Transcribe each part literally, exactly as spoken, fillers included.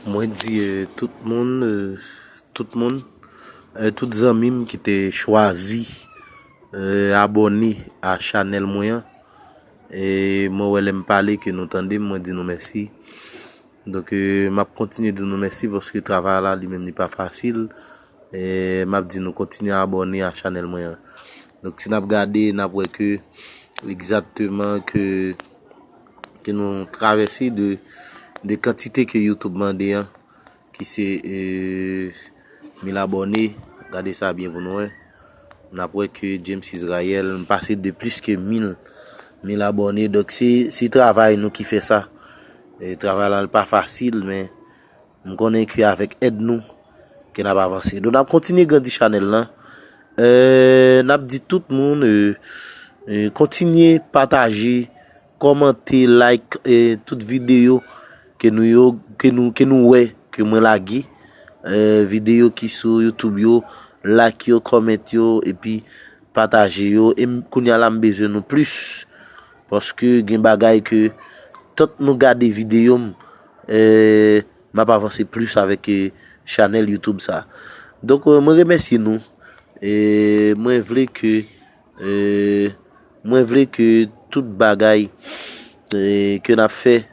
Mwen di, eh, tout moun, eh, tout moun, eh, tout zanmi m ki te chwazi, eh, abòne a chanèl mwen an, e mwen wè lè m pale ke nou tande m, mwen di nou mèsi. Donk, eh, m ap kontinye di nou mèsi paske travay la li menm li pa fasil. E m ap di nou kontinye abòne a chanèl mwen an. Donk, si n ap gade, n ap wè ke egzakteman ke, ke nou travèse de, de kantite ke YouTube mande an, ki se, eh, mil abòne. Gade sa byen pou nou wè. N ap wè ke James Israel, m pase de plis ke mil, mil abòne. Donk, se, se travay nou ki fè sa. E travay la, l pa fasil, men m konnen ke avèk èd nou, ke n ap avanse. Donk, n ap kontinye grandi chanèl lan. Eh, n ap di tout moun, eh, eh, kontinye pataje, kòmante, like, eh, tout videyo ke nou yo, ke nou, ke nou wè, ke mwen lage. Eh, videyo ki sou YouTube yo, like yo, comment yo, epi pataje yo. E m, kounye a la, m bezwen nou plis. Paske gen bagay ke, tant nou gade videyo m, eh, m ap avanse plis avèk, eh, chanèl YouTube sa. Donk, eh, mwen remèsye nou. E mwen vle ke, eh, mwen vle ke tout bagay, eh, ke n ap fè,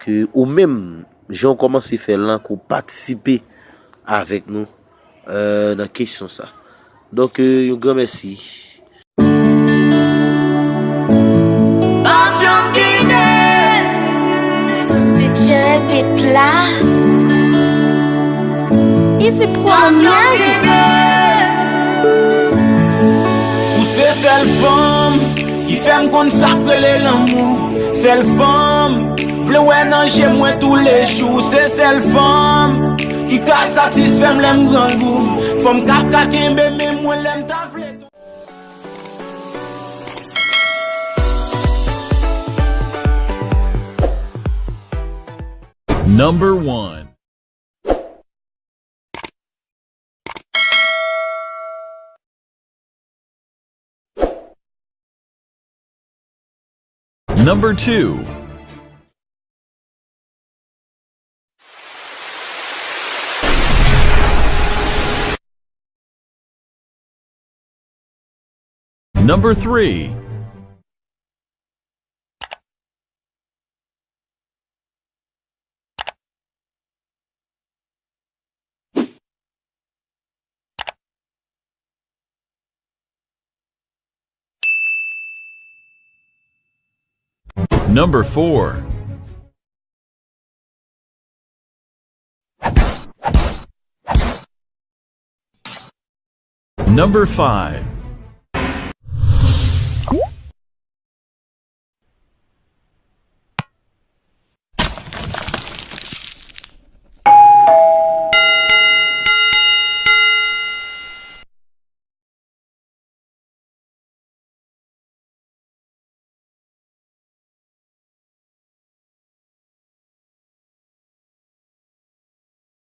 ke ou menm, jan w kòmanse fè l lan, ke w patisipe avèk nou, eh, nan kesyon sa. Donk, eh, yon gran mèsi. Sous budget beat la. Easy Pro music. Ou se sèl fanm ki fè m konn sa k rele lanmou. Sèl fanm vle wè nan je mwen toulejou. Se sèl fanm ki ka satisfè m lè m grangou. Fanm k ap ka kenbe men mwen lè m ta vle. Number one. Number two. Number three. Number four. Number five.